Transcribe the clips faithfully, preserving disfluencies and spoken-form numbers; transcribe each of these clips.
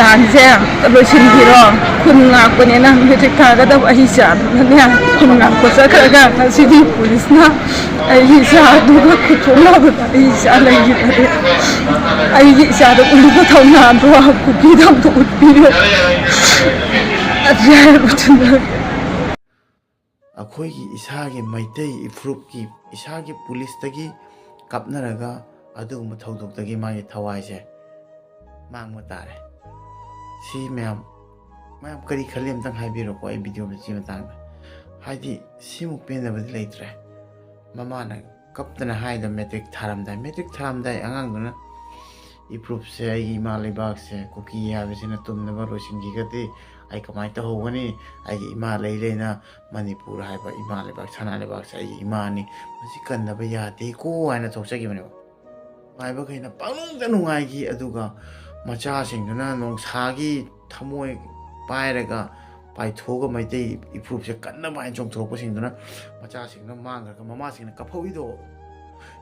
ꯇꯥꯟꯁꯦ ꯂꯣꯏꯁꯤꯟꯕꯤꯔꯣ꯫ ꯈꯨꯟ ꯉꯥꯛꯄꯅꯦꯅ ꯃꯦꯇ꯭ꯔꯤꯛ ꯊꯥꯒꯗꯕ ꯑꯩ ꯏꯆꯥꯗꯨꯅꯅꯦ, ꯈꯨꯟ ꯉꯥꯛꯄ ꯆꯠꯈ꯭ꯔꯒ ꯉꯁꯤꯗꯤ ꯄꯨꯂꯤꯁꯅ ꯑꯩꯒꯤ ꯏꯆꯥꯗꯨꯒ ꯈꯨꯠꯊꯣꯛꯅꯕꯗ ꯑꯩ ꯏꯆꯥ ꯂꯩꯈꯤꯗ꯭ꯔꯦ꯫ ꯑꯩꯒꯤ ꯏꯆꯥꯗ ꯎꯠꯂꯤꯕ ꯊꯧꯅꯥꯗꯣ ꯀꯨꯀꯤꯗ ꯑꯝꯇ ꯎꯠꯄꯤꯌꯨ꯫ ꯑꯗꯨ ꯍꯥꯏꯔꯕꯗꯨꯅ ꯑꯩꯈꯣꯏꯒꯤ ꯏꯁꯥꯒꯤ ꯃꯩꯇꯩ ꯏꯐꯨꯔꯨꯞꯀꯤ ꯏꯁꯥꯒꯤ ꯄꯨꯂꯤꯁꯇꯒꯤ ꯀꯥꯞꯅꯔꯒ ꯑꯗꯨꯒꯨꯝꯕ ꯊꯧꯗꯣꯛꯇꯒꯤ ꯃꯥꯒꯤ ꯊꯋꯥꯏꯁꯦ ꯃꯥꯡꯕ ꯇꯥꯔꯦ꯫ ꯁꯤ ꯃꯌꯥꯝ, ꯃꯌꯥꯝ ꯀꯔꯤ ꯈꯜꯂꯤ ꯑꯝꯇꯪ ꯍꯥꯏꯕꯤꯔꯣꯀꯣ ꯑꯩ ꯚꯤꯗꯤꯑꯣ ꯃꯆꯤ ꯃꯇꯥꯡꯗ꯫ ꯍꯥꯏꯗꯤ ꯁꯤꯃꯨꯛ ꯄꯦꯟꯗꯕꯗꯤ ꯂꯩꯇ꯭ꯔꯦ꯫ ꯃꯃꯥꯅ ꯀꯞꯇꯅ ꯍꯥꯏꯗꯣ ꯃꯦꯇ꯭ꯔꯤꯛ ꯊꯥꯔꯝꯗꯥꯏ, ꯃꯦꯇ꯭ꯔꯤꯛ ꯊꯥꯔꯝꯗꯥꯏ ꯑꯉꯥꯡꯗꯨꯅ ꯏꯐꯨꯔꯨꯞꯁꯦ, ꯑꯩꯒꯤ ꯏꯃꯥ ꯂꯩꯕꯥꯛꯁꯦ ꯀꯨꯀꯤ ꯍꯥꯏꯕꯁꯤꯅ ꯇꯨꯝꯅꯕ ꯂꯣꯏꯁꯤꯟꯈꯤꯒꯗꯤ ꯑꯩ ꯀꯃꯥꯏꯅ ꯇꯧꯍꯧꯒꯅꯤ? ꯑꯩꯒꯤ ꯏꯃꯥ ꯂꯩ ꯂꯩꯅ ꯃꯅꯤꯄꯨꯔ ꯍꯥꯏꯕ ꯏꯃꯥ ꯂꯩꯕꯥꯛ, ꯁꯅꯥ ꯂꯩꯕꯥꯛꯁꯦ ꯑꯩꯒꯤ ꯏꯃꯥꯅꯤ, ꯃꯁꯤ ꯀꯟꯗꯕ ꯌꯥꯗꯦꯀꯣ ꯍꯥꯏꯅ ꯊꯣꯛꯆꯈꯤꯕꯅꯦꯕ꯫ ꯅꯨꯡꯉꯥꯏꯕꯈꯩꯅ ꯄꯪꯅꯨꯡꯗ ꯅꯨꯡꯉꯥꯏꯈꯤ꯫ ꯑꯗꯨꯒ ꯃꯆꯥꯁꯤꯡꯗꯨꯅ ꯅꯣꯡꯁꯥꯒꯤ ꯊꯃꯣꯏ ꯄꯥꯏꯔꯒ ꯄꯥꯏꯊꯣꯛꯑꯒ ꯃꯩꯇꯩ ꯏꯐꯨꯔꯨꯞꯁꯦ ꯀꯟꯅꯕ ꯍꯥꯏꯅ ꯆꯣꯡꯊꯣꯔꯛꯄꯁꯤꯡꯗꯨꯅ ꯃꯆꯥꯁꯤꯡꯗꯨꯅ ꯃꯥꯡꯈ꯭ꯔꯒ ꯃꯃꯥꯁꯤꯡꯅ ꯀꯞꯐꯧꯏꯗꯣ꯫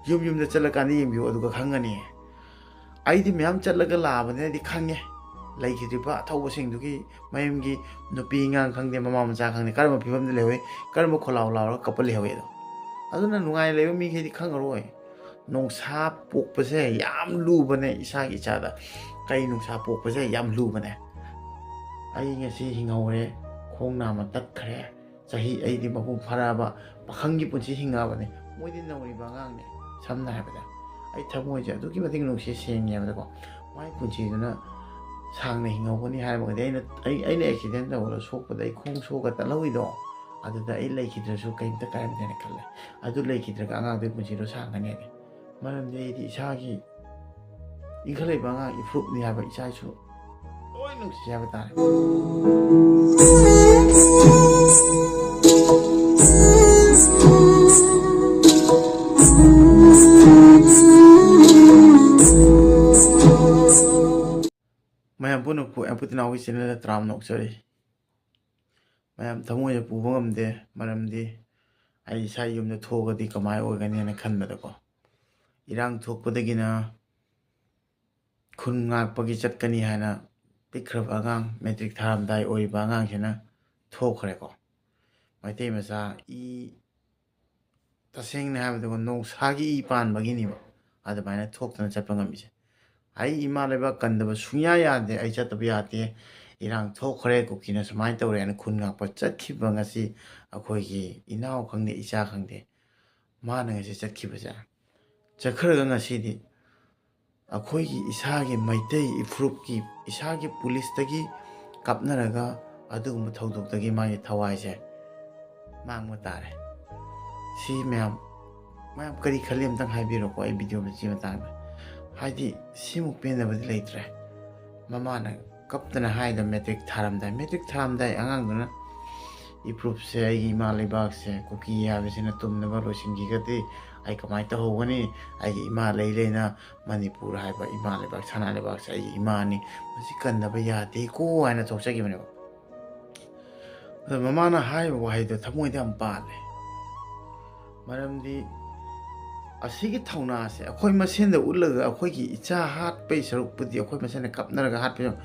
ꯌꯨꯝ ꯌꯨꯝꯗ ꯆꯠꯂꯀꯥꯟꯗ ꯌꯦꯡꯕꯤꯌꯨ, ꯑꯗꯨꯒ ꯈꯪꯒꯅꯤ꯫ ꯑꯩꯗꯤ ꯃꯌꯥꯝ ꯆꯠꯂꯒ ꯂꯥꯛꯑꯕꯅꯤꯅꯗꯤ ꯈꯪꯉꯦ, ꯂꯩꯈꯤꯗ꯭ꯔꯤꯕ ꯑꯊꯧꯕꯁꯤꯡꯗꯨꯒꯤ ꯃꯌꯨꯝꯒꯤ ꯅꯨꯄꯤ ꯑꯉꯥꯡ ꯈꯪꯗꯦ, ꯃꯃꯥ ꯃꯆꯥ ꯈꯪꯗꯦ, ꯀꯔꯝꯕ ꯐꯤꯕꯝꯗ ꯂꯩꯍꯧꯋꯤ, ꯀꯔꯝꯕ ꯈꯣꯜꯂꯥꯎ ꯂꯥꯎꯔꯒ ꯀꯞꯄ ꯂꯩꯍꯧꯋꯤ ꯑꯗꯣ꯫ ꯑꯗꯨꯅ ꯅꯨꯡꯉꯥꯏꯅ ꯂꯩꯕ ꯃꯤꯈꯩꯗꯤ ꯈꯪꯉꯔꯣꯏ꯫ ꯅꯣꯡꯁꯥ ꯄꯣꯛꯄꯁꯦ ꯌꯥꯝ ꯂꯨꯕꯅꯦ, ꯏꯁꯥꯒꯤ ꯏꯆꯥꯗ ꯀꯩ ꯅꯨꯡꯁꯥ ꯄꯣꯛꯄꯁꯦ ꯌꯥꯝ ꯂꯨꯕꯅꯦ꯫ ꯑꯩ ꯉꯁꯤ ꯍꯤꯡꯍꯧꯔꯦ, ꯈꯣꯡ ꯅꯥꯝꯃ ꯇꯠꯈ꯭ꯔꯦ, ꯆꯍꯤ ꯑꯩꯗꯤ ꯃꯄꯨꯡ ꯐꯥꯔꯛꯑꯕ ꯄꯥꯈꯪꯒꯤ ꯄꯨꯟꯁꯤ ꯍꯤꯡꯉꯛꯑꯕꯅꯦ꯫ ꯃꯣꯏꯗꯤ ꯅꯧꯔꯤꯕ ꯑꯉꯥꯡꯅꯦ꯫ ꯁꯝꯅ ꯍꯥꯏꯔꯕꯗ ꯑꯩ ꯊꯃꯣꯏꯁꯦ ꯑꯗꯨꯛꯀꯤ ꯃꯇꯤꯛ ꯅꯨꯡꯁꯤ, ꯁꯦꯡꯉꯦꯕꯗꯀꯣ꯫ ꯃꯥꯏ ꯄꯨꯟꯁꯤꯗꯨꯅ ꯁꯥꯡꯅ ꯍꯤꯡꯍꯧꯒꯅꯤ ꯍꯥꯏꯔꯝꯃꯒꯗꯤ ꯑꯩꯅ, ꯑꯩ, ꯑꯩꯅ ꯑꯦꯛꯁꯤꯗꯦꯟ ꯇꯧꯕꯗ ꯁꯣꯛꯄꯗ ꯑꯩ ꯈꯣꯡ ꯁꯣꯛꯑꯒ ꯇꯠꯍꯧꯔꯤꯗꯣ, ꯑꯗꯨꯗ ꯑꯩ ꯂꯩꯈꯤꯗ꯭ꯔꯁꯨ ꯀꯩꯝꯇ ꯀꯥꯏꯔꯝꯗꯦꯅ ꯈꯜꯂꯦ꯫ ꯑꯗꯨ ꯂꯩꯈꯤꯗ꯭ꯔꯒ ꯑꯉꯥꯡꯗꯨꯒꯤ ꯄꯨꯟꯁꯤꯗꯣ ꯁꯥꯡꯒꯅꯤ ꯍꯥꯏꯗꯤ꯫ ꯃꯔꯝꯗꯤ ꯑꯩꯗꯤ ꯏꯁꯥꯒꯤ ꯏꯟꯈꯠꯂꯛꯏꯕ ꯑꯉꯥꯡ ꯏꯐꯨꯔꯨꯞꯅꯤ ꯍꯥꯏꯕ ꯏꯆꯥ ꯏꯁꯨ ꯂꯣꯏ ꯅꯨꯡꯁꯤ ꯍꯥꯏꯕ ꯇꯥꯔꯦ꯫ ꯃꯌꯥꯝ ꯄꯨꯝꯅꯃꯛꯄꯨ ꯑꯦꯝꯄꯨ ꯇꯤꯅꯥꯎꯒꯤ ꯆꯦꯅꯦꯜꯗ ꯇꯔꯥꯝꯅ ꯑꯣꯛꯆꯔꯤ꯫ ꯃꯌꯥꯝ ꯊꯃꯣꯏꯗ ꯄꯨꯕ ꯉꯝꯗꯦ, ꯃꯔꯝꯗꯤ ꯑꯩ ꯏꯁꯥ ꯌꯨꯝꯗ ꯊꯣꯛꯑꯒꯗꯤ ꯀꯃꯥꯏ ꯑꯣꯏꯒꯅꯤ ꯍꯥꯏꯅ ꯈꯟꯕꯗꯀꯣ꯫ ꯏꯔꯥꯡ ꯊꯣꯛꯄꯗꯒꯤꯅ ꯈꯨꯟ ꯉꯥꯛꯄꯒꯤ ꯆꯠꯀꯅꯤ ꯍꯥꯏꯅ ꯄꯤꯛꯈ꯭ꯔꯕ ꯑꯉꯥꯡ, ꯃꯦꯇ꯭ꯔꯤꯛ ꯊꯥꯔꯝꯗꯥꯏ ꯑꯣꯏꯔꯤꯕ ꯑꯉꯥꯡꯁꯤꯅ ꯊꯣꯛꯈ꯭ꯔꯦꯀꯣ꯫ ꯃꯩꯇꯩ ꯃꯆꯥ ꯏ, ꯇꯁꯦꯡꯅ ꯍꯥꯏꯕꯗꯀꯣ, ꯅꯣꯡꯁꯥꯒꯤ ꯏ ꯄꯥꯟꯕꯒꯤꯅꯦꯕ ꯑꯗꯨꯃꯥꯏꯅ ꯊꯣꯛꯇꯅ ꯆꯠꯄ ꯉꯝꯃꯤꯁꯦ꯫ ꯑꯩ ꯏꯃꯥ ꯂꯩꯕꯥꯛ ꯀꯟꯗꯕ ꯁꯨꯡꯌꯥ ꯌꯥꯗꯦ, ꯑꯩ ꯆꯠꯇꯕ ꯌꯥꯗꯦ, ꯏꯔꯥꯡ ꯊꯣꯛꯈ꯭ꯔꯦ, ꯀꯨꯀꯤꯅ ꯁꯨꯃꯥꯏꯅ ꯇꯧꯔꯦꯅ ꯈꯨꯟ ꯉꯥꯛꯄ ꯆꯠꯈꯤꯕ ꯉꯁꯤ ꯑꯩꯈꯣꯏꯒꯤ ꯏꯅꯥꯎ ꯈꯪꯗꯦ, ꯏꯆꯥ ꯈꯪꯗꯦ, ꯃꯥꯅ ꯉꯁꯤ ꯆꯠꯈꯤꯕꯁꯦ, ꯆꯠꯈ꯭ꯔꯒ ꯉꯁꯤꯗꯤ ꯑꯩꯈꯣꯏꯒꯤ ꯏꯁꯥꯒꯤ ꯃꯩꯇꯩ ꯏꯐꯨꯔꯨꯞꯀꯤ, ꯏꯁꯥꯒꯤ ꯄꯨꯂꯤꯁꯇꯒꯤ ꯀꯥꯞꯅꯔꯒ ꯑꯗꯨꯒꯨꯝꯕ ꯊꯧꯗꯣꯛꯇꯒꯤ ꯃꯥꯒꯤ ꯊꯋꯥꯏꯁꯦ ꯃꯥꯡꯕ ꯇꯥꯔꯦ꯫ ꯁꯤ ꯃꯌꯥꯝ, ꯃꯌꯥꯝ ꯀꯔꯤ ꯈꯜꯂꯤ ꯑꯝꯇꯪ ꯍꯥꯏꯕꯤꯔꯣꯀꯣ, ꯑꯩ ꯚꯤꯗꯤꯑꯣ ꯃꯆꯦ ꯃꯇꯥꯡꯗ꯫ ꯍꯥꯏꯗꯤ ꯁꯤꯃꯨꯛ ꯄꯦꯟꯗꯕꯗꯤ ꯂꯩꯇ꯭ꯔꯦ꯫ ꯃꯃꯥꯅ ꯀꯞꯇꯅ ꯍꯥꯏꯗꯣ, ꯃꯦꯇ꯭ꯔꯤꯛ ꯊꯥꯔꯝꯗꯥꯏ, ꯃꯦꯇ꯭ꯔꯤꯛ ꯊꯥꯔꯝꯗꯥꯏ ꯑꯉꯥꯡꯗꯨꯅ ꯏꯐꯨꯔꯨꯞꯁꯦ ꯑꯩꯒꯤ ꯏꯃꯥ ꯂꯩꯕꯥꯛꯁꯦ ꯀꯨꯀꯤ ꯍꯥꯏꯕꯁꯤꯅ ꯇꯨꯝꯅꯕ ꯂꯣꯏꯁꯤꯟꯈꯤꯒꯗꯤ ꯑꯩ ꯀꯃꯥꯏꯅ ꯇꯧꯍꯧꯒꯅꯤ? ꯑꯩꯒꯤ ꯏꯃꯥ ꯂꯩ ꯂꯩꯅ ꯃꯅꯤꯄꯨꯔ ꯍꯥꯏꯕ ꯏꯃꯥ ꯂꯩꯕꯥꯛ, ꯁꯅꯥ ꯂꯩꯕꯥꯛꯁꯦ ꯑꯩꯒꯤ ꯏꯃꯥꯅꯤ, ꯃꯁꯤ ꯀꯟꯗꯕ ꯌꯥꯗꯦꯀꯣ ꯍꯥꯏꯅ ꯊꯣꯛꯆꯈꯤꯕꯅꯦꯕ꯫ ꯑꯗꯣ ꯃꯃꯥꯅ ꯍꯥꯏꯔꯤꯕ ꯋꯥꯍꯩꯗꯣ ꯊꯃꯣꯏꯗ ꯌꯥꯝ ꯄꯥꯜꯂꯦ꯫ ꯃꯔꯝꯗꯤ ꯑꯁꯤꯒꯤ ꯊꯧꯅꯥꯁꯦ ꯑꯩꯈꯣꯏ ꯃꯁꯦꯟꯗ ꯎꯠꯂꯒ ꯑꯩꯈꯣꯏꯒꯤ ꯏꯆꯥ ꯍꯥꯠꯄꯩ ꯁꯔꯨꯛꯄꯨꯗꯤ ꯑꯩꯈꯣꯏ ꯃꯁꯦꯟꯗ ꯀꯞꯅꯔꯒ ꯍꯥꯠꯄ ꯌꯥꯏ꯫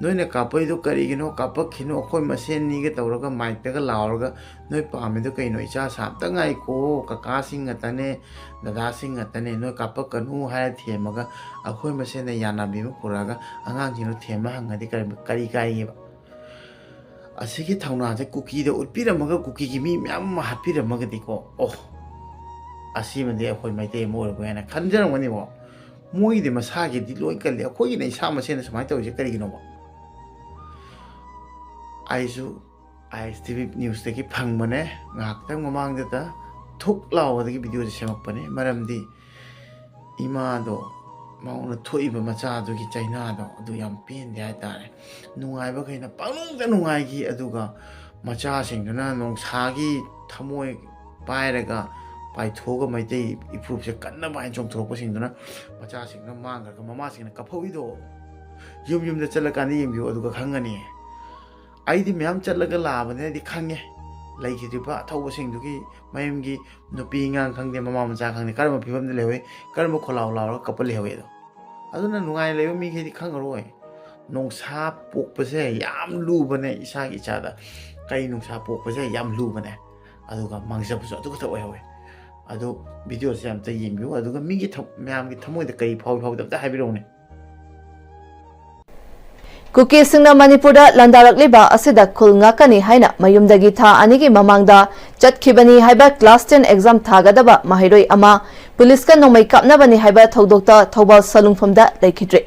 ꯅꯣꯏꯅ ꯀꯥꯞꯄꯛꯏꯗꯣ ꯀꯔꯤꯒꯤꯅꯣ? ꯀꯥꯞꯄꯛꯈꯤꯅꯨ, ꯑꯩꯈꯣꯏ ꯃꯁꯦꯟꯅꯤꯒ ꯇꯧꯔꯒ ꯃꯥꯏꯛꯇꯒ ꯂꯥꯎꯔꯒ ꯅꯣꯏ ꯄꯥꯝꯃꯤꯗꯣ ꯀꯩꯅꯣ? ꯏꯆꯥꯁꯦ ꯑꯝꯇ ꯉꯥꯏꯈꯣ, ꯀꯀꯥꯁꯤꯡ ꯉꯥꯛꯇꯅꯦ, ꯗꯗꯥꯁꯤꯡ ꯉꯥꯛꯇꯅꯦ, ꯅꯣꯏ ꯀꯥꯞꯄꯛꯀꯅꯨ ꯍꯥꯏꯔ ꯊꯦꯝꯃꯒ ꯑꯩꯈꯣꯏ ꯃꯁꯦꯟꯗ ꯌꯥꯅꯕꯤ ꯑꯃ ꯄꯨꯔꯛꯑꯒ ꯑꯉꯥꯡꯁꯤꯡꯗꯣ ꯊꯦꯝꯕ ꯍꯪꯉꯗꯤ ꯀꯔꯤ, ꯀꯔꯤ ꯀꯥꯏꯒꯦꯕ? ꯑꯁꯤꯒꯤ ꯊꯧꯅꯥꯁꯦ ꯀꯨꯀꯤꯗ ꯎꯠꯄꯤꯔꯝꯃꯒ ꯀꯨꯀꯤꯒꯤ ꯃꯤ ꯃꯌꯥꯝ ꯑꯃ ꯍꯥꯠꯄꯤꯔꯝꯃꯒꯗꯤꯀꯣ, ꯑꯣ, ꯑꯁꯤꯃꯗꯤ ꯑꯩꯈꯣꯏ ꯃꯩꯇꯩ ꯑꯃ ꯑꯣꯏꯔꯕ ꯍꯥꯏꯅ ꯈꯟꯖꯔꯝꯒꯅꯤꯀꯣ꯫ ꯃꯣꯏꯒꯤꯗꯤ ꯃꯁꯥꯒꯤꯗꯤ ꯂꯣꯏ ꯀꯜꯂꯤ, ꯑꯩꯈꯣꯏꯒꯤꯅ ꯏꯁꯥ ꯃꯁꯦꯟꯗ ꯁꯨꯃꯥꯏꯅ ꯇꯧꯔꯤꯁꯦ ꯀꯔꯤꯒꯤꯅꯣꯕ? ꯑꯩꯁꯨ ꯑꯥꯏ ꯑꯦꯁ ꯇꯤ ꯚꯤ ꯅ꯭ꯌꯨꯁꯇꯒꯤ ꯐꯪꯕꯅꯦ꯫ ꯉꯥꯏꯍꯥꯛꯇꯪ ꯃꯃꯥꯡꯗꯇ ꯊꯨꯛ ꯂꯥꯎꯕꯗꯒꯤ ꯚꯤꯗꯤꯑꯣꯁꯦ ꯁꯦꯝꯃꯛꯄꯅꯦ꯫ ꯃꯔꯝꯗꯤ ꯏꯃꯥꯗꯣ, ꯃꯉꯣꯟꯗ ꯊꯣꯛꯏꯕ ꯃꯆꯥꯗꯨꯒꯤ ꯆꯩꯅꯥꯗꯣ ꯑꯗꯨ ꯌꯥꯝ ꯄꯦꯟꯗꯦ ꯍꯥꯏꯇꯥꯔꯦ꯫ ꯅꯨꯡꯉꯥꯏꯕꯈꯩꯅ ꯄꯪꯅꯨꯡꯗ ꯅꯨꯡꯉꯥꯏꯈꯤ, ꯑꯗꯨꯒ ꯃꯆꯥꯁꯤꯡꯗꯨꯅ ꯅꯣꯡꯁꯥꯒꯤ ꯊꯃꯣꯏ ꯄꯥꯏꯔꯒ ꯄꯥꯏꯊꯣꯛꯑꯒ ꯃꯩꯇꯩ ꯏꯐꯨꯔꯨꯞꯁꯦ ꯀꯟꯅꯕ ꯍꯥꯏꯅ ꯆꯣꯡꯊꯣꯔꯛꯄꯁꯤꯡꯗꯨꯅ ꯃꯆꯥꯁꯤꯡꯗꯨꯅ ꯃꯥꯡꯈ꯭ꯔꯒ ꯃꯃꯥꯁꯤꯡꯅ ꯀꯞꯐꯧꯏꯗꯣ ꯌꯨꯝ ꯌꯨꯝꯗ ꯆꯠꯂꯀꯥꯟꯗ ꯌꯦꯡꯕꯤꯌꯨ, ꯑꯗꯨꯒ ꯈꯪꯒꯅꯤ꯫ ꯑꯩꯗꯤ ꯃꯌꯥꯝ ꯆꯠꯂꯒ ꯂꯥꯛꯑꯕꯅꯤꯅ ꯑꯩꯗꯤ ꯈꯪꯉꯦ ꯂꯩꯈꯤꯗ꯭ꯔꯤꯕ ꯑꯊꯧꯕꯁꯤꯡꯗꯨꯒꯤ ꯃꯌꯨꯝꯒꯤ ꯅꯨꯄꯤ ꯑꯉꯥꯡ ꯈꯪꯗꯦ, ꯃꯃꯥ ꯃꯆꯥ ꯈꯪꯗꯦ, ꯀꯔꯝꯕ ꯐꯤꯕꯝꯗ ꯂꯩꯍꯧꯏ, ꯀꯔꯝꯕ ꯈꯣꯜꯂꯥꯎ ꯂꯥꯎꯔꯒ ꯀꯞꯄ ꯂꯩꯍꯧꯏ ꯑꯗꯣ꯫ ꯑꯗꯨꯅ ꯅꯨꯡꯉꯥꯏꯅ ꯂꯩꯕ ꯃꯤꯈꯩꯗꯤ ꯈꯪꯉꯔꯣꯏ꯫ ꯅꯣꯡꯁꯥ ꯄꯣꯛꯄꯁꯦ ꯌꯥꯝ ꯂꯨꯕꯅꯦ꯫ ꯏꯁꯥꯒꯤ ꯏꯆꯥꯗ ꯀꯩ ꯅꯣꯡꯁꯥ ꯄꯣꯛꯄꯁꯦ ꯌꯥꯝ ꯂꯨꯕꯅꯦ꯫ ꯑꯗꯨꯒ ꯃꯥꯡꯖꯕꯁꯨ ꯑꯗꯨ ꯈꯛꯇ ꯑꯣꯏꯍꯧꯋꯦ꯫ ꯑꯗꯨ ꯚꯤꯗꯤꯑꯣꯁꯦ ꯑꯝꯇ ꯌꯦꯡꯕꯤꯌꯨ, ꯑꯗꯨꯒ ꯃꯤꯒꯤ ꯊ- ꯃꯌꯥꯝꯒꯤ ꯊꯃꯣꯏꯗ ꯀꯔꯤ ꯐꯥꯎꯏ ꯐꯥꯎꯗꯕ ꯑꯝꯇ ꯍꯥꯏꯕꯤꯔꯛꯎꯅꯦ꯫ ꯀꯨꯀꯤꯁꯤꯡꯅ ꯃꯅꯤꯄꯨꯔꯗ ꯂꯥꯟꯗꯥꯔꯛꯂꯤꯕ ꯑꯁꯤꯗ ꯈꯨꯜ ꯉꯥꯛꯀꯅꯤ ꯍꯥꯏꯅ ꯃꯌꯨꯝꯗꯒꯤ ꯊꯥ ꯑꯅꯤꯒꯤ ꯃꯃꯥꯡꯗ ꯆꯠꯈꯤꯕꯅꯤ ꯍꯥꯏꯕ ꯀ꯭ꯂꯥꯁ ꯇꯦꯟ ꯑꯦꯛꯖꯥꯝ ꯊꯥꯒꯗꯕ ꯃꯍꯩꯔꯣꯏ ꯑꯃ ꯄꯨꯂꯤꯁꯀ ꯅꯣꯡꯃꯩ ꯀꯥꯞꯅꯕꯅꯤ ꯍꯥꯏꯕ ꯊꯧꯗꯣꯛꯇ ꯊꯧꯕꯥꯜ ꯁꯂꯨꯡꯐꯝꯗ ꯂꯩꯈꯤꯗ꯭ꯔꯦ꯫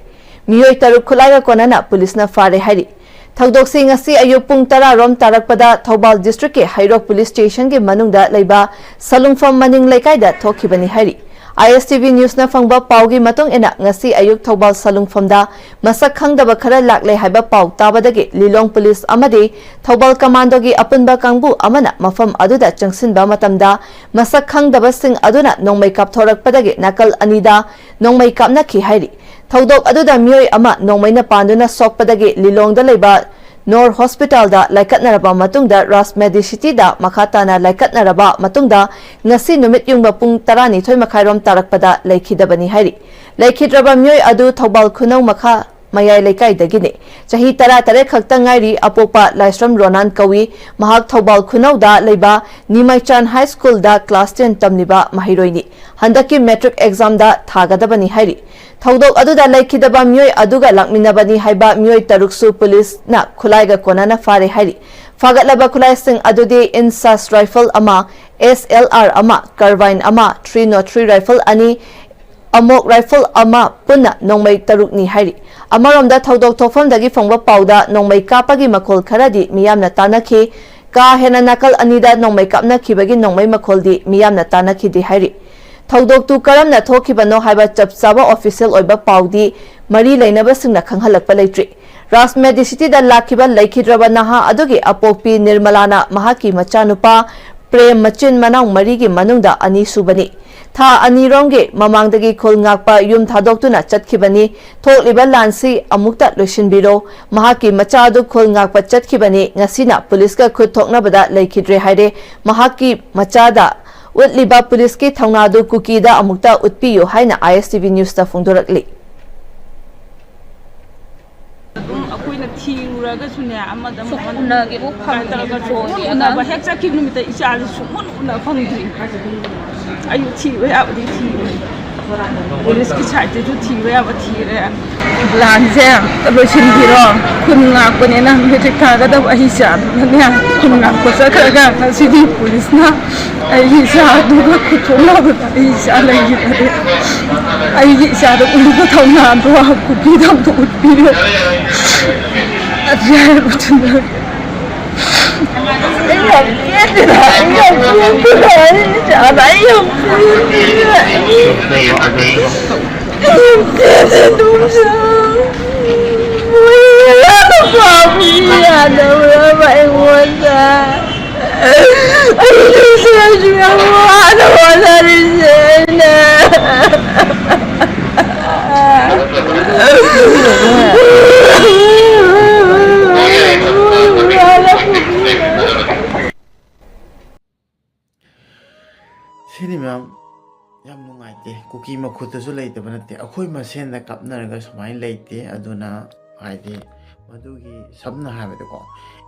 ꯃꯤꯑꯣꯏ ꯇꯔꯨꯛ ꯈꯨꯠꯂꯥꯏꯒ ꯀꯣꯟꯅꯅ ꯄꯨꯂꯤꯁꯅ ꯐꯥꯔꯦ ꯍꯥꯏꯔꯤ꯫ ꯊꯧꯗꯣꯛꯁꯤ ꯉꯁꯤ ꯑꯌꯨꯛ ꯄꯨꯡ ꯇꯔꯥ ꯔꯣꯝ ꯇꯥꯔꯛꯄꯗ ꯊꯧꯕꯥꯜ ꯗꯤꯁꯇ꯭ꯔꯤꯛꯀꯤ ꯍꯩꯔꯣꯛ ꯄꯨꯂꯤꯁ ꯁ꯭ꯇꯦꯁꯟꯒꯤ ꯃꯅꯨꯡꯗ ꯂꯩꯕ ꯁꯂꯨꯡꯐꯝ ꯃꯅꯤꯡ ꯂꯩꯀꯥꯏꯗ ꯊꯣꯛꯈꯤꯕꯅꯤ ꯍꯥꯏꯔꯤ꯫ ꯑꯥꯏ ꯑꯦꯁ ꯇꯤ ꯚꯤ ꯅ꯭ꯌꯨꯁꯅ ꯐꯪꯕ ꯄꯥꯎꯒꯤ ꯃꯇꯨꯡ ꯏꯟꯅ, ꯉꯁꯤ ꯑꯌꯨꯛ ꯊꯧꯕꯥꯜ ꯁꯂꯨꯡꯐꯝꯗ ꯃꯁꯛ ꯈꯪꯗꯕ ꯈꯔ ꯂꯥꯛꯂꯦ ꯍꯥꯏꯕ ꯄꯥꯎ ꯇꯥꯕꯗꯒꯤ ꯂꯤꯂꯣꯡ ꯄꯨꯂꯤꯁ ꯑꯃꯗꯤ ꯊꯧꯕꯥꯜ ꯀꯃꯥꯟꯗꯣꯒꯤ ꯑꯄꯨꯟꯕ ꯀꯥꯡꯕꯨ ꯑꯃꯅ ꯃꯐꯝ ꯑꯗꯨꯗ ꯆꯪꯁꯤꯟꯕ ꯃꯇꯝꯗ, ꯃꯁꯛ ꯈꯪꯗꯕꯁꯤꯡ ꯑꯗꯨꯅ ꯅꯣꯡꯃꯩ ꯀꯥꯞꯊꯣꯔꯛꯄꯗꯒꯤ ꯅꯥꯀꯜ ꯑꯅꯤꯗ ꯅꯣꯡꯃꯩ ꯀꯥꯞꯅꯈꯤ ꯍꯥꯏꯔꯤ꯫ ꯊꯧꯗꯣꯛ ꯑꯗꯨꯗ ꯃꯤꯑꯣꯏ ꯑꯃ ꯅꯣꯡꯃꯩꯅ ꯄꯥꯟꯗꯨꯅ ꯁꯣꯛꯄꯗꯒꯤ ꯂꯤꯂꯣꯡꯗ ꯂꯩꯕ ꯅꯣꯔ ꯍꯣꯁꯄꯤꯇꯥꯜꯗ ꯂꯥꯏꯀꯠꯅꯔꯕ ꯃꯇꯨꯡꯗ, ꯔꯥꯖ ꯃꯦꯗꯤꯁꯤꯇꯤꯗ ꯃꯈꯥ ꯇꯥꯅ ꯂꯥꯏꯀꯠꯅꯔꯕ ꯃꯇꯨꯡꯗ, ꯉꯁꯤ ꯅꯨꯃꯤꯠ ꯌꯨꯡꯕ ꯄꯨꯡ ꯇꯔꯥꯅꯤꯊꯣꯏ ꯃꯈꯥꯏꯔꯣꯝ ꯇꯥꯔꯛꯄꯗ ꯂꯩꯈꯤꯗꯕꯅꯤ ꯍꯥꯏꯔꯤ꯫ ꯂꯩꯈꯤꯗ꯭ꯔꯕ ꯃꯤꯑꯣꯏ ꯑꯗꯨ ꯊꯧꯕꯥꯜ ꯈꯨꯅꯧ ꯃꯈꯥ ꯃꯌꯥꯏ ꯂꯩꯀꯥꯏꯗꯒꯤꯅꯤ꯫ ꯆꯍꯤ ꯇꯔꯥ ꯇꯔꯦꯠ ꯈꯛꯇ ꯉꯥꯏꯔꯤ꯫ ꯑꯄꯣꯛꯄ ꯂꯥꯏꯁ꯭ꯔꯝ ꯔꯣꯅꯥꯟ ꯀꯧꯏ꯫ ꯃꯍꯥꯛ ꯊꯧꯕꯥꯜ ꯈꯨꯅꯧꯗ ꯂꯩꯕ ꯅꯤꯃꯩꯆꯥꯟ ꯍꯥꯏ ꯁ꯭ꯀꯨꯜꯗ ꯀ꯭ꯂꯥꯁ ꯇꯦꯟ ꯇꯝꯂꯤꯕ ꯃꯍꯩꯔꯣꯏꯅꯤ꯫ ꯍꯟꯗꯛꯀꯤ ꯃꯦꯇ꯭ꯔꯤꯛ ꯑꯦꯛꯖꯥꯝꯗ ꯊꯥꯒꯗꯕꯅꯤ ꯍꯥꯏꯔꯤ꯫ ꯊꯧꯗꯣꯛ ꯑꯗꯨꯗ ꯂꯩꯈꯤꯗꯕ ꯃꯤꯑꯣꯏ ꯑꯗꯨꯒ ꯂꯥꯛꯃꯤꯟꯅꯕꯅꯤ ꯍꯥꯏꯕ ꯃꯤꯑꯣꯏ ꯇꯔꯨꯛꯁꯨ ꯄꯨꯂꯤꯁꯅ ꯈꯨꯠꯂꯥꯏꯒ ꯀꯣꯟꯅꯅ ꯐꯥꯔꯦ ꯍꯥꯏꯔꯤ꯫ ꯐꯥꯒꯠꯂꯕ ꯈꯨꯠꯂꯥꯏꯁꯤꯡ ꯑꯗꯨꯗꯤ ꯏꯟꯁꯥꯁ ꯔꯥꯏꯐꯜ ꯑꯃ, ꯑꯦꯁ ꯑꯦꯜ ꯑꯥꯔ ꯑꯃ, ꯀꯥꯔꯕꯥꯏꯟ ꯑꯃ, ꯊ꯭ꯔꯤ ꯅꯣꯠ ꯊ꯭ꯔꯤ ꯔꯥꯏꯐꯜ ꯑꯅꯤ, ꯑꯃꯣꯛ ꯔꯥꯏꯐꯜ ꯑꯃ, ꯄꯨꯟꯅ ꯅꯣꯡꯃꯩ ꯇꯔꯨꯛꯅꯤ ꯍꯥꯏꯔꯤ꯫ ꯑꯃꯔꯣꯝꯗ, ꯊꯧꯗꯣꯛ ꯊꯣꯛꯐꯝꯗꯒꯤ ꯐꯪꯕ ꯄꯥꯎꯗ ꯅꯣꯡꯃꯩ ꯀꯥꯞꯄꯒꯤ ꯃꯈꯣꯜ ꯈꯔꯗꯤ ꯃꯤꯌꯥꯝꯅ ꯇꯥꯅꯈꯤ꯫ ꯀꯥ ꯍꯦꯟꯅ ꯅꯥꯀꯜ ꯑꯅꯤꯗ ꯅꯣꯡꯃꯩ ꯀꯥꯞꯅꯈꯤꯕꯒꯤ ꯅꯣꯡꯃꯩ ꯃꯈꯣꯜꯗꯤ ꯃꯤꯌꯥꯝꯅ ꯇꯥꯅꯈꯤꯗꯦ ꯍꯥꯏꯔꯤ꯫ ꯊꯧꯗꯣꯛꯇꯨ ꯀꯔꯝꯅ ꯊꯣꯛꯈꯤꯕꯅꯣ ꯍꯥꯏꯕ ꯆꯞ ꯆꯥꯕ ꯑꯣꯐꯤꯁꯤꯌꯦꯜ ꯑꯣꯏꯕ ꯄꯥꯎꯗꯤ ꯃꯔꯤ ꯂꯩꯅꯕꯁꯤꯡꯅ ꯈꯪꯍꯜꯂꯛꯄ ꯂꯩꯇ꯭ꯔꯤ꯫ ꯔꯥꯖ ꯃꯦꯗꯤꯁꯤꯇꯤꯗ ꯂꯥꯛꯈꯤꯕ ꯂꯩꯈꯤꯗ꯭ꯔꯕ ꯅꯍꯥ ꯑꯗꯨꯒꯤ ꯑꯄꯣꯛꯄꯤ ꯅꯤꯔꯃꯂꯥꯅ ꯃꯍꯥꯛꯀꯤ ꯃꯆꯥꯅꯨꯄꯥ ꯄ꯭ꯔꯦꯝ ꯃꯆꯤꯟ ꯃꯅꯥꯎ ꯃꯔꯤꯒꯤ ꯃꯅꯨꯡꯗ ꯑꯅꯤꯁꯨꯕꯅꯤ꯫ ꯊꯥ ꯑꯅꯤꯔꯣꯝꯒꯤ ꯃꯃꯥꯡꯗꯒꯤ ꯈꯨꯜ ꯉꯥꯛꯄ ꯌꯨꯝ ꯊꯥꯗꯣꯛꯇꯨꯅ ꯆꯠꯈꯤꯕꯅꯤ꯫ ꯊꯣꯛꯂꯤꯕ ꯂꯥꯟꯁꯤ ꯑꯃꯨꯛꯇ ꯂꯣꯏꯁꯤꯟꯕꯤꯔꯣ꯫ ꯃꯍꯥꯛꯀꯤ ꯃꯆꯥ ꯑꯗꯨ ꯈꯨꯜ ꯉꯥꯛꯄ ꯆꯠꯈꯤꯕꯅꯤ꯫ ꯉꯁꯤꯅ ꯄꯨꯂꯤꯁꯀ ꯈꯨꯠ ꯊꯣꯛꯅꯕꯗ ꯂꯩꯈꯤꯗ꯭ꯔꯦ ꯍꯥꯏꯔꯦ꯫ ꯃꯍꯥꯛꯀꯤ ꯃꯆꯥꯗ ꯎꯠꯂꯤꯕ ꯄꯨꯂꯤꯁꯀꯤ ꯊꯧꯅꯥꯗꯨ ꯀꯨꯀꯤꯗ ꯑꯃꯨꯛꯇ ꯎꯠꯄꯤꯌꯨ ꯍꯥꯏꯅ ꯑꯥꯏ ꯑꯦꯁ ꯇꯤ ꯚꯤ ꯅ꯭ꯌꯨꯁꯇ ꯐꯣꯡꯗꯣꯔꯛꯂꯤ꯫ ꯑꯩꯈꯣꯏꯅ ꯊꯤꯔꯨꯔꯒꯁꯨꯅꯦ, ꯑꯃꯗ ꯑꯃꯨꯛ ꯁꯨꯛꯎꯅꯒꯦꯕꯨ ꯀꯃꯥꯏꯅ ꯇꯧꯔꯒ ꯐꯪꯗ꯭ꯔꯤ, ꯁꯨꯛꯎꯟ ꯆꯣꯏꯔꯒ꯫ ꯎꯅꯕ ꯍꯦꯛ ꯆꯠꯈꯤꯕ ꯅꯨꯃꯤꯠꯇ ꯏꯆꯥꯁꯦ ꯁꯨꯛꯎꯟ ꯎꯅ ꯐꯪꯗ꯭ꯔꯤ꯫ ꯑꯩ ꯊꯤꯕ ꯌꯥꯕꯗꯤ ꯊꯤꯔꯦ꯫ ꯄꯨꯂꯤꯁꯀꯤ ꯁꯥꯏꯠꯇꯁꯨ ꯊꯤꯕ ꯌꯥꯕ ꯊꯤꯔꯦ꯫ ꯂꯥꯟꯁꯦ ꯂꯣꯏꯁꯤꯟꯕꯤꯔꯣ꯫ ꯈꯨꯟ ꯉꯥꯛꯄꯅꯤꯅ ꯃꯦꯇ꯭ꯔꯤꯛ ꯊꯥꯒꯗꯕ ꯑꯩ ꯏꯆꯥꯗꯨꯅꯅꯦ, ꯈꯨꯟ ꯉꯥꯛꯄ ꯆꯠꯈ꯭ꯔꯒ ꯉꯁꯤꯗꯤ ꯄꯨꯂꯤꯁꯅ ꯑꯩꯒꯤ ꯏꯆꯥꯗꯨꯒ ꯈꯨꯠ ꯊꯣꯛꯅꯕꯗ ꯑꯩ ꯏꯆꯥ ꯂꯩꯈꯤꯗ꯭ꯔꯦ꯫ ꯑꯩꯒꯤ ꯏꯆꯥꯗ ꯎꯠꯂꯤꯕ ꯊꯧꯅꯥꯗꯣ ꯀꯨꯀꯤꯗ ꯑꯝꯇ ꯎꯠꯄꯤꯌꯨ꯫ ꯑꯗꯨ ꯍꯥꯏꯔꯕꯗꯨꯅ ꯑꯩ ꯌꯥꯝ ꯄꯦꯟꯗꯦꯗ, ꯑꯩ ꯌꯥꯝ ꯄꯦꯟꯗꯦꯗ, ꯑꯩ ꯌꯥꯝ ꯄꯦꯟꯗꯦꯗ, ꯑꯩ ꯌꯥꯝ ꯄꯦꯟꯗꯦ, ꯏꯗꯣꯝꯆꯥ꯫ ꯃꯣꯏ ꯌꯥꯗꯕ꯭ꯔꯕ ꯑꯩꯉꯣꯟꯗ? ꯑꯩ ꯏꯆꯥꯁꯨ ꯌꯥꯝ ꯋꯥꯅ ꯍꯣꯠꯅꯔꯤꯁꯦ ꯑꯩꯅ꯫ ꯁꯤꯅꯤ ꯃꯌꯥꯝ, ꯌꯥꯝ ꯅꯨꯡꯉꯥꯏꯇꯦ꯫ ꯀꯨꯀꯤ ꯃꯈꯨꯠꯇꯁꯨ ꯂꯩꯇꯕ ꯅꯠꯇꯦ, ꯑꯩꯈꯣꯏ ꯃꯁꯦꯟꯗ ꯀꯥꯞꯅꯔꯒ ꯁꯨꯃꯥꯏꯅ ꯂꯩꯇꯦ꯫ ꯑꯗꯨꯅ ꯍꯥꯏꯗꯤ ꯃꯗꯨꯒꯤ ꯁꯝꯅ ꯍꯥꯏꯔꯕꯗꯀꯣ,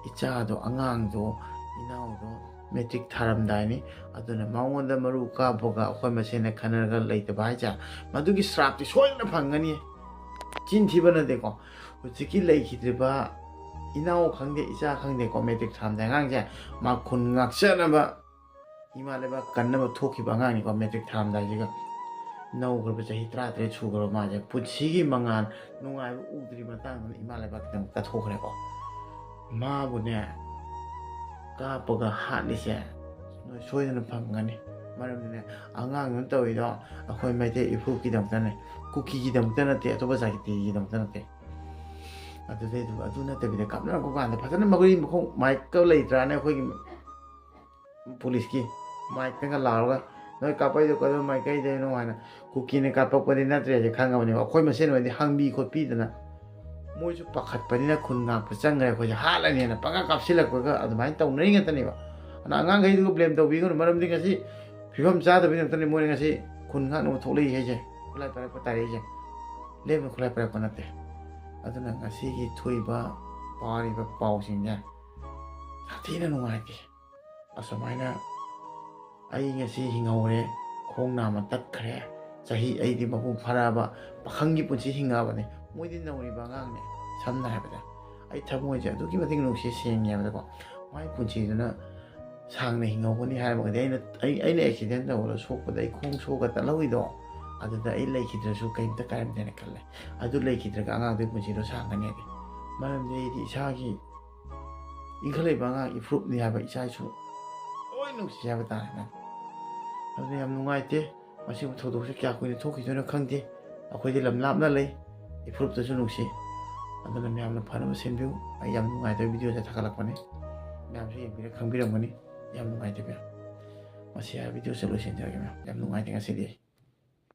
ꯏꯆꯥꯗꯣ, ꯑꯉꯥꯡꯗꯣ, ꯏꯅꯥꯎꯗꯣ ꯃꯦꯇ꯭ꯔꯤꯛ ꯊꯥꯔꯝꯗꯥꯏꯅꯤ꯫ ꯑꯗꯨꯅ ꯃꯉꯣꯟꯗ ꯃꯔꯨ ꯀꯥꯞꯄꯒ ꯑꯩꯈꯣꯏ ꯃꯁꯦꯟꯗ ꯈꯟꯅꯔꯒ ꯂꯩꯇꯕ ꯍꯥꯏꯁꯦ, ꯃꯗꯨꯒꯤ ꯁ꯭ꯔꯥꯞꯇꯤ ꯁꯣꯏꯗꯅ ꯐꯪꯒꯅꯤ꯫ ꯆꯤꯟ ꯊꯤꯕ ꯅꯠꯇꯦꯀꯣ꯫ ꯍꯧꯖꯤꯛꯀꯤ ꯂꯩꯈꯤꯗ꯭ꯔꯤꯕ ꯏꯅꯥꯎ ꯈꯪꯗꯦ, ꯏꯆꯥ ꯈꯪꯗꯦꯀꯣ, ꯃꯦꯇ꯭ꯔꯤꯛ ꯊꯥꯔꯝꯗꯥꯏ ꯑꯉꯥꯡꯁꯦ ꯃꯥ ꯈꯨꯟ ꯉꯥꯛꯆꯅꯕ, ꯏꯃꯥ ꯂꯩꯕꯥꯛ ꯀꯟꯅꯕ ꯊꯣꯛꯈꯤꯕ ꯑꯉꯥꯡꯅꯤꯀꯣ꯫ ꯃꯦꯇ꯭ꯔꯤꯛ ꯊꯥꯔꯝꯗꯥꯏꯁꯤꯒ ꯅꯧꯈ꯭ꯔꯕ ꯆꯍꯤ ꯇꯔꯥꯇꯔꯦꯠ ꯁꯨꯈ꯭ꯔꯕ ꯃꯥꯁꯦ ꯄꯨꯟꯁꯤꯒꯤ ꯃꯉꯥꯜ ꯅꯨꯡꯉꯥꯏꯕ ꯎꯗ꯭ꯔꯤ ꯃꯇꯥꯡꯗꯨꯅ ꯏꯃꯥ ꯂꯩꯕꯥꯛꯀꯤꯗꯃꯛ ꯀꯠꯊꯣꯛꯈ꯭ꯔꯦꯀꯣ꯫ ꯃꯥꯕꯨꯅꯦ ꯀꯥꯞꯄꯒ ꯍꯥꯠꯂꯤꯁꯦ ꯅꯣꯏ ꯁꯣꯏꯗꯅ ꯐꯪꯒꯅꯤ꯫ ꯃꯔꯝꯗꯤꯅꯦ, ꯑꯉꯥꯡꯗꯨꯅ ꯇꯧꯔꯤꯗꯣ ꯑꯩꯈꯣꯏ ꯃꯩꯇꯩ ꯏꯐꯨꯔꯨꯞꯀꯤꯗꯃꯛꯇꯅꯦ, ꯀꯨꯀꯤꯒꯤꯗꯃꯛꯇ ꯅꯠꯇꯦ, ꯑꯇꯣꯞꯄ ꯖꯥꯇꯤꯒꯤꯗꯃꯛꯇ ꯅꯠꯇꯦ꯫ ꯑꯗꯨꯗꯩꯗꯨ ꯑꯗꯨ ꯅꯠꯇꯕꯤꯗ ꯀꯥꯞꯅꯔꯛꯄ ꯀꯥꯟꯗ ꯐꯖꯅ ꯃꯈꯣꯏ ꯃꯈꯣꯡ ꯃꯥꯏꯛꯀ ꯂꯩꯇ꯭ꯔꯥꯅꯦ ꯑꯩꯈꯣꯏꯒꯤ ꯄꯨꯂꯤꯁꯀꯤ? ꯃꯥꯏꯛꯇꯒ ꯂꯥꯎꯔꯒ "ꯅꯣꯏ ꯀꯥꯞꯄꯛꯏꯗꯣ ꯀꯗꯣꯝ ꯃꯥꯏꯀꯩꯗꯩꯅꯣ?" ꯍꯥꯏꯅ ꯀꯨꯀꯤꯅ ꯀꯥꯞꯄꯛꯄꯗꯤ ꯅꯠꯇ꯭ꯔꯦꯁꯦ ꯈꯪꯉꯕꯅꯦꯕ꯫ ꯑꯩꯈꯣꯏ ꯃꯁꯦꯟ ꯑꯣꯏꯔꯗꯤ ꯍꯪꯕꯤ ꯈꯣꯠꯄꯤꯗꯅ, ꯃꯣꯏꯁꯨ ꯄꯥꯈꯠꯄꯅꯤꯅ ꯈꯨꯟ ꯉꯥꯛꯄ ꯆꯪꯈ꯭ꯔꯦ, ꯑꯩꯈꯣꯏꯁꯦ ꯍꯥꯠꯂꯅꯤꯅ ꯄꯪꯀꯥꯞ ꯀꯥꯞꯁꯤꯜꯂꯛꯄꯒ ꯑꯗꯨꯃꯥꯏꯅ ꯇꯧꯅꯔꯤ ꯉꯥꯛꯇꯅꯦꯕ꯫ ꯑꯗꯨꯅ ꯑꯉꯥꯡꯈꯩꯗꯨꯒ ꯕ꯭ꯂꯦꯝ ꯇꯧꯕꯤꯒꯅꯨ, ꯃꯔꯝꯗꯤ ꯉꯁꯤ ꯐꯤꯕꯝ ꯆꯥꯗꯕꯩ ꯉꯥꯛꯇꯅꯤ ꯃꯣꯏꯅ ꯉꯁꯤ ꯈꯨꯟ ꯉꯥꯛꯅꯕ ꯊꯣꯛꯂꯛꯏ ꯍꯥꯏꯁꯦ, ꯈꯨꯠꯂꯥꯏ ꯄꯥꯏꯔꯛꯄ ꯇꯥꯔꯛꯏꯁꯦ꯫ ꯂꯦꯝꯅ ꯈꯨꯠꯂꯥꯏ ꯄꯥꯏꯔꯛꯄ ꯅꯠꯇꯦ꯫ ꯑꯗꯨꯅ ꯉꯁꯤꯒꯤ ꯊꯣꯛꯏꯕ ꯄꯥꯔꯤꯕ ꯄꯥꯎꯁꯤꯡꯁꯦ ꯁꯥꯊꯤꯅ ꯅꯨꯡꯉꯥꯏꯇꯦ꯫ ꯑꯁꯨꯃꯥꯏꯅ ꯑꯩ ꯉꯁꯤ ꯍꯤꯡꯍꯧꯔꯦ, ꯈꯣꯡ ꯅꯥꯝꯃ ꯇꯠꯈ꯭ꯔꯦ, ꯆꯍꯤ ꯑꯩꯗꯤ ꯃꯄꯨꯡ ꯐꯥꯔꯛꯑꯕ ꯄꯥꯈꯪꯒꯤ ꯄꯨꯟꯁꯤ ꯍꯤꯡꯉꯛꯑꯕꯅꯤ, ꯃꯣꯏꯗꯤ ꯅꯧꯔꯤꯕ ꯑꯉꯥꯡꯅꯦ꯫ ꯁꯝꯅ ꯍꯥꯏꯔꯕꯗ ꯑꯩ ꯊꯃꯣꯏꯁꯦ ꯑꯗꯨꯛꯀꯤ ꯃꯇꯤꯛ ꯅꯨꯡꯁꯤ ꯁꯦꯡꯉꯦ ꯍꯥꯏꯕꯗꯀꯣ, ꯃꯥꯏ ꯄꯨꯟꯁꯤꯗꯨꯅ ꯁꯥꯡꯅ ꯍꯤꯡꯍꯧꯒꯅꯤ ꯍꯥꯏꯔꯝꯃꯒꯗꯤ ꯑꯩꯅ, ꯑꯩ, ꯑꯩꯅ ꯑꯦꯛꯁꯤꯗꯦꯟ ꯇꯧꯕꯗ ꯁꯣꯛꯄꯗ ꯑꯩ ꯈꯣꯡ ꯁꯣꯛꯑꯒ ꯇꯠꯍꯧꯏꯗꯣ, ꯑꯗꯨꯗ ꯑꯩ ꯂꯩꯈꯤꯗ꯭ꯔꯁꯨ ꯀꯩꯝꯇ ꯀꯥꯏꯔꯝꯗꯦꯅ ꯈꯜꯂꯦ꯫ ꯑꯗꯨ ꯂꯩꯈꯤꯗ꯭ꯔꯒ ꯑꯉꯥꯡꯗꯨꯒꯤ ꯄꯨꯟꯁꯤꯗꯣ ꯁꯥꯡꯒꯅꯤ ꯍꯥꯏꯗꯤ, ꯃꯔꯝꯗꯤ ꯑꯩꯗꯤ ꯏꯁꯥꯒꯤ ꯏꯟꯈꯠꯂꯛꯏꯕ ꯑꯉꯥꯡ ꯏꯐꯨꯔꯨꯞꯅꯤ ꯍꯥꯏꯕ ꯏꯆꯥ ꯏꯁꯨ ꯂꯣꯏ ꯅꯨꯡꯁꯤ ꯍꯥꯏꯕ ꯇꯥꯔꯦ ꯃꯌꯥꯝ꯫ ꯑꯗꯨꯅ ꯌꯥꯝ ꯅꯨꯡꯉꯥꯏꯇꯦ꯫ ꯃꯁꯤꯕꯨ ꯊꯧꯗꯣꯛꯁꯦ ꯀꯌꯥ ꯀꯨꯏꯅ ꯊꯣꯛꯈꯤꯗꯣꯏꯅꯣ ꯈꯪꯗꯦ꯫ ꯑꯩꯈꯣꯏꯗꯤ ꯂꯝ ꯂꯥꯞꯅ ꯂꯩ, ꯏꯐꯨꯔꯨꯞꯇꯁꯨ ꯅꯨꯡꯁꯤ꯫ ꯑꯗꯨꯅ ꯃꯌꯥꯝꯅ ꯐꯅꯕ ꯁꯤꯟꯕꯤꯌꯨ꯫ ꯑꯩ ꯌꯥꯝ ꯅꯨꯡꯉꯥꯏꯇꯕ ꯚꯤꯗꯤꯑꯣꯁꯦ ꯊꯥꯒꯠꯂꯛꯄꯅꯤ, ꯃꯌꯥꯝꯁꯨ ꯌꯦꯡꯕꯤꯔ ꯈꯪꯕꯤꯔꯝꯒꯅꯤ꯫ ꯌꯥꯝ ꯅꯨꯡꯉꯥꯏꯇꯦ ꯃꯌꯥꯝ, ꯃꯁꯤ ꯍꯥꯏꯔ ꯚꯤꯗꯤꯑꯣꯁꯦ ꯂꯣꯏꯁꯤꯟꯖꯔꯒꯦ ꯃꯌꯥꯝ꯫ ꯌꯥꯝ ꯅꯨꯡꯉꯥꯏꯇꯦ ꯉꯁꯤꯗꯤ ꯑꯩ꯫